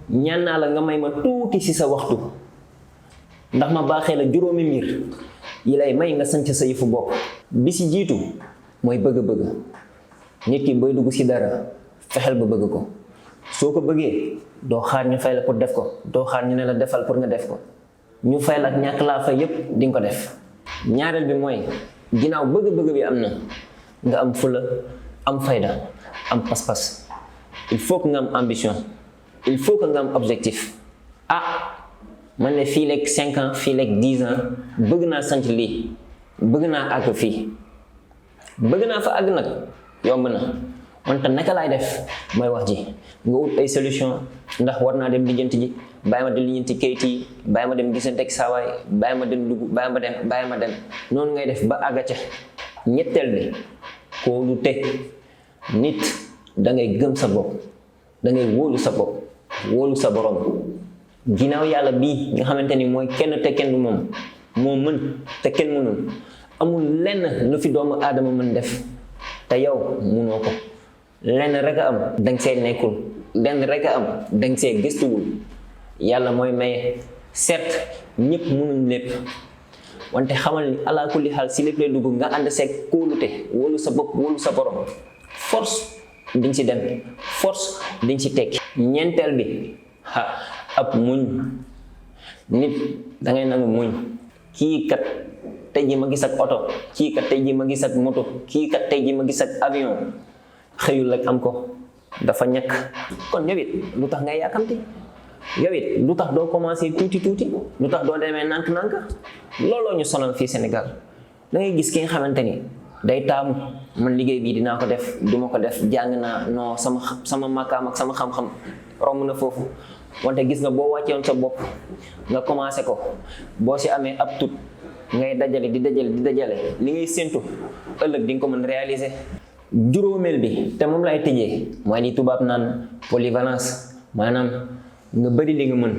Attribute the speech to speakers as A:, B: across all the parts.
A: ñaan naa la nga may ma tuuti ci sa waxtu ndax ma baaxee la juróomi mbir yi lay may nga sanc sa yëfu bopp. bi ci jiitu mooy bëgg-bëgg. nit ki booy dugg ci dara fexeel ba bëgg ko soo ko bëggee doo xaar ñu fay la pour def ko doo xaar ñu ne la defal pour nga def ko ñu fay la ak ñàkk laa fay yépp di nga ko def. ñaareel bi mooy ginnaaw bëgg-bëgg bi am na nga am fula am fayda am pas-pas. il faut que nga am ambition il faut que nga am objectif. man ne fii leeg 5 ans fii leeg 10 ans bëgg naa sant lii bëgg naa àgg fii bëgg naa fa àgg nag yomb na wante naka laay def mooy wax ji nga ut ay solution ndax war naa dem lijjanti ji bàyyi ma dem lijjanti kayit yi bàyyi ma dem gisante ak saawaay bàyyi ma dem dugg bàyyi ma dem noonu ngay def ba àgga ca. ñetteel bi kóolute. nit da ngay gëm sa bopp da ngay wóolu sa bopp wóolu sa borom. ginnaaw yàlla bii nga xamante ni mooy kenn te kenn du moom moo mën te kenn mënul amul lenn lu fi doomu aadama mën def te yow mënoo ko. lenn rek a am danga see nekkul lenn rek a am danga see gëstuwul. yàlla mooy maye certes ñëpp mënuñ lépp wante xamal ni ala kulli xaal si lépp lay dugg nga ànd seeg kóolute wóolu sa bopp wóolu sa borom force diñ si dem force diñ si tekki. ñeenteel bi ab muñ. nit dangay nangu muñ. kii kat tey ji ma gis ak oto kii kat tey ji ma gis ak moto kii kat tey ji ma gis ak avion xëyul rek am ko dafa ñàkk. kon yow it lu tax ngay yàkkamti yow it lu tax doo commencé tuuti lu tax doo demee nànk-nànk. looloo ñu sonal fii Sénégal da ngay gis ki nga xamante ni day taamu man liggéey bii dinaa ko def duma ko def jàng naa non sama màkkaam ak sama xam-xam romb na foofu. wante gis nga boo wàcceewoon sa bopp nga commencé ko boo si amee ab tut ngay dajale di dajale li ngay séntu ëllëg di nga ko mën réaliser. juróomeel bi te moom lay tëjee mooy li tubaab naan polyvalence maanaam nga bëri li nga mën.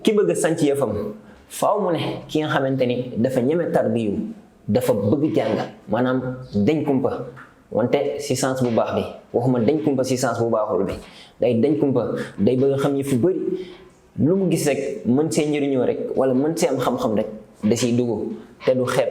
A: ki bëgg a sanc yëfam faaw mu ne ki nga xamante ni dafa ñeme tarbiyu dafa bëgg jàng maanaam dañ kumpa wante si sens bu baax bi waxuma dañ kumpa si sens bu baaxul bi day dañ kumpa day bëgg a xam yi fu bëri lu mu gis rek mën see njëriñoo rek wala mën see am xam-xam rek da siy dugg te du xeeb